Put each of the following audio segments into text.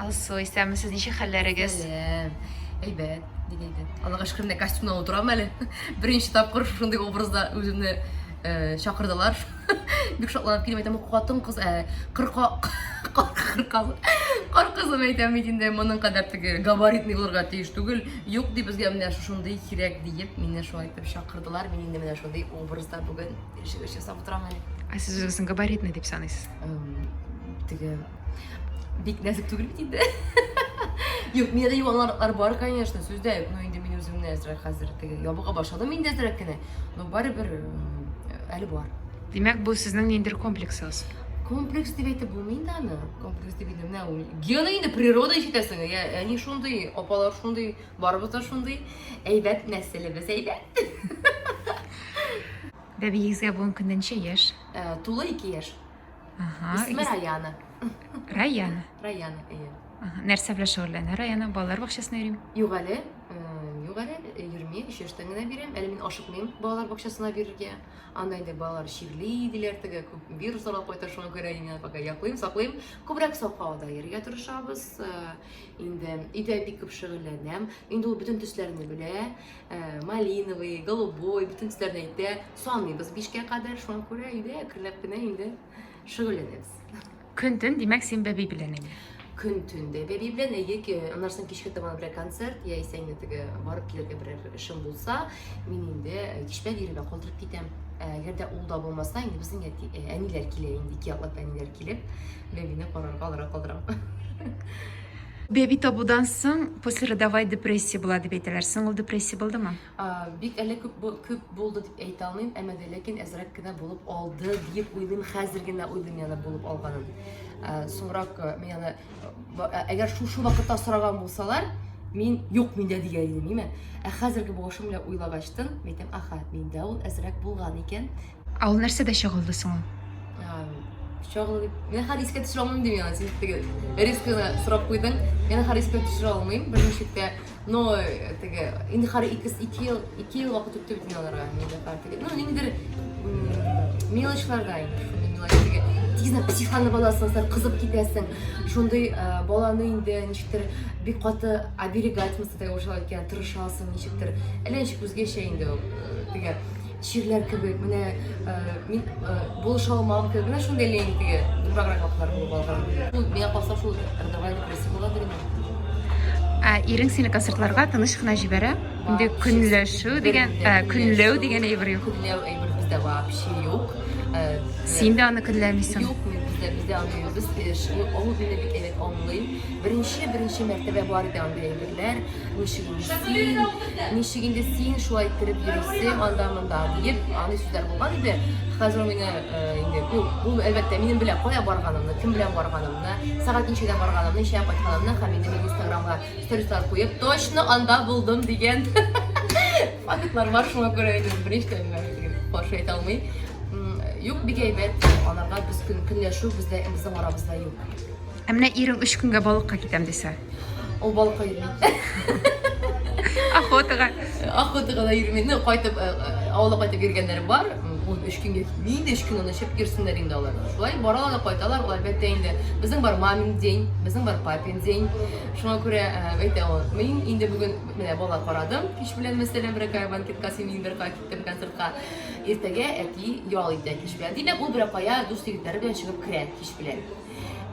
Алсу, исәнмесез, ничек хәлләрегез? Сәлам. Әйбәт, бик әйбәт. Аллага шөкер, менә костюмнан утырам әле. Беренче тапкыр шушындый образда үземне э, чакырдылар. Бик шатланып килдем, әйтәм, хатын кыз, ә, кырка кыр кар кызым әйтәм бит инде, моның кадәр теге габаритный булырга тиеш түгел. Юк, ди, безгә менә шушындый кирәк диеп, мине шулай итеп чакырдылар. Мин инде менә шундый образда бүген чыгыш ясап утырам әле. Ә сез үзегезне габаритный дип саныйсыз? Теге бик нәзек түгел бит инде. Юк, миндә дә юанлыклар бар, конечно, сүз дә юк. Но инде мин үземне әзрәк хәзер теге ябыга башладым инде әзрәк кенә. Но барыбер әле бар. Димәк, бу сезнең ниндидер комплексыгыз? Комплекс дип әйтеп булмый инде аны. Комплекс дип инде менә ул гены инде природа ишетәсең. Я, әни шундый, апалар шундый, барыбыз да шундый. Әйбәт нәселебез әйбәт. Бәбиегезгә бүгенге көндә ничә яшь? Э, тулы 2 яшь. Ага. Исеме Раяна. Раяна. Раяна, әйе. Ага. Нәрсә белән шөгыльләнә Раяна? Балалар бакчасына йөрим. Юк әле, юк әле, йөрми, өч яшьтән генә бирәм. Әле мин ашыкмыйм балалар бакчасына бирергә. Анда инде балалар чирли диләр, теге күп вируслар алып кайта, шуңа күрә мин пока яклыйм, саклыйм. Күбрәк саф һавада йөрергә тырышабыз. Инде өйдә бик күп шөгыльләнәм. Инде ул бөтен төсләрне белә. Малиновый, голубой, бөтен төсләрне әйтә. Саныйбыз бишкә кадәр, шуңа күрә өйдә әкренләп кенә инде шөгыльләнәбез. Көн-төн, димәк, син бәби белән инде. Көн-төн дә бәби белән, әйе, аннан соң кичке табан берәр концерт, яисә инде теге барып килергә берәр эшем булса, мин инде кич белән иремә калдырып китәм. Әгәр дә ул да булмаса, инде безнең әти, әниләр килә инде, ике яклап әниләр килеп, бәбине карарга алырга калдырам. Бәби табудан соң послеродовая депрессия була дип әйтәләр. Соң ул депрессия булдымы? Бик әле күп, күп булды дип әйтә алмыйм, әмма дә ләкин әзрәк кенә булып алды диеп уйлыйм, хәзер генә уйлыйм яны булып алганын. Соңрак мин аны әгәр шушы вакытта сораган булсалар, мин юк миндә дигән идем, име? Ә хәзерге башым белән уйлагачтын, мин әйтәм, аха, миндә ул әзрәк булган икән. Ә ул нәрсәдә чагылды соң ул? Чагылды дип, мин хәзер искә төшерә алмыйм дим яны, син теге резко гына сорап куйдың. Мин хәзер искә төшерә алмыйм, берничек тә. Но теге инде хәзер 2 ел, 2 ел вакыт үтте бит инде аларга. Инде хәзер теге, ну ниндидер мелочларда инде шундый мелоч теге тиз генә психланып аласың, сен кызып китәсең. Шундый баланы инде ничектер бик каты оберегать теге ушулай икән, тырышасың ничектер. Әллә ничек үзгәчә инде ул теге чирләр кебек, менә мин булыша алмам кебек, менә шундый әллә инде теге дураграк вакытлар булып алган. Ул миңа калса шул родовая депрессия буладыр инде. Ә ирең сине концертларга тыныч кына җибәрә? Инде көнләшү дигән, көнләү дигән әйбер юк. Көнләү әйбер бездә вообще юк. Син дә аны көнләмисең. Юк, мин бездә бездә андый юк. Без ул мине бик әйбәт аңлый. Беренче беренче мәртәбә бар иде андый әйберләр. Ничек инде син, ничек инде син шулай иттереп йөрисең анда-монда диеп, андый сүзләр булган иде. Хәзер ул мине инде, ну, ул әлбәттә минем белән кая барганымны, кем белән барганымны, сәгать ничәдә барганымны, ничәдә кайтканымны һәм инде мин Инстаграмга сторислар куеп, точно анда булдым дигән фактлар бар, шуңа күрә инде берничә дә миңа каршы әйтә алмый. Юк, бик әйбәт, аларга без көн көнләшү бездә безнең арабызда юк. Ә менә ирең өч көнгә балыкка китәм дисә? Ул балыкка йөрми. Охотага. Охотага да йөрми. Ну, кайтып, э, э, авылга кайтып йөргәннәре бар. Ул өч көнгә китми инде, өч көн аны эчеп йөрсеннәр инде алар. Шулай баралар да кайталар, ул әлбәттә инде. Безнең бар мамин день, безнең бар папин день. Шуңа күрә э, әйтә ул, мин инде бүген менә бала карадым, кич белән мәсәлән, берәр банкетка, син мин бер киттем концертка. Иртәгә әти ял итә кич белән. Димәк, ул берәр кая дус егетләре белән чыгып керә кич белән.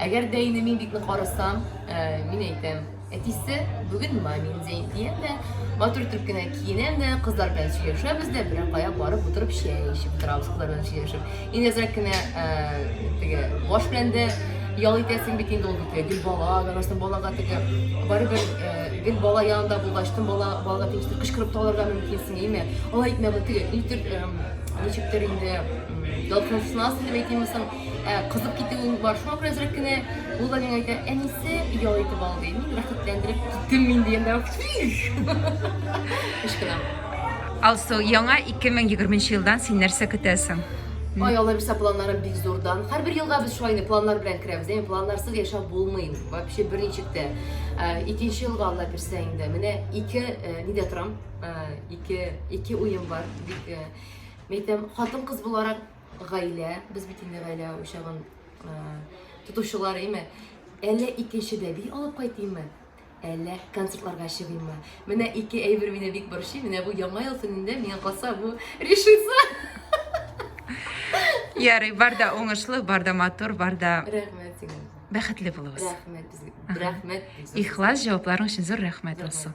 Әгәр дә инде мин бик нык арысам, э, мин әйтәм, әтисе, бүген мамин день диям дә, матур итеп кенә киенәм дә, кызлар белән сөйләшәбез дә, берәр кая барып утырып чәй эчеп утырабыз кызлар белән сөйләшеп. Инде әзрәк кенә э, теге баш белән дә ял итәсең бит инде ул бит гел бала, аннан соң балага теге барыбер э, гел бала янында булгач, тын бала балага тиештер кычкырып та алырга мөмкинсең, әйме? Алай итмә, бу теге ничектер ничектер инде ялкынсынасың дип әйтимме соң? Ә, кызып китүең бар, шуңа күрә әзрәк кенә ул да миңа әйтә, әнисе ял итеп ал ди. Мин рәхәтләндереп киттем мин дигәндә. Ычкынам. Алсу, яңа 2020 елдан син нәрсә көтәсең? Ай, Алла бирсә, планнарым бик зурдан. Һәрбер елга без шулай инде планнар белән керәбез. Әмма планнарсыз яшәп булмый, вообще берничек тә. Ә, икенче елга Алла бирсә инде. Менә ике э, нидә торам? Ә, ике уем бар. Бик, э, мин әйтәм, хатын-кыз буларак гаилә, без бит инде гаилә учагын тотучылар, әйме? Әллә икенче бәби алып кайтыйммы? Әллә концертларга чыгыйммы? Менә ике әйбер мине бик борчый. Менә бу Яңа ел төнендә миңа калса бу решится. Ярый, бар да уңышлы, бар да матур, бар да Рәхмәт сиңа. Бәхетле булыгыз. Рәхмәт безгә. Рәхмәт. Ихлас җавапларың өчен зур рәхмәт, Алсу.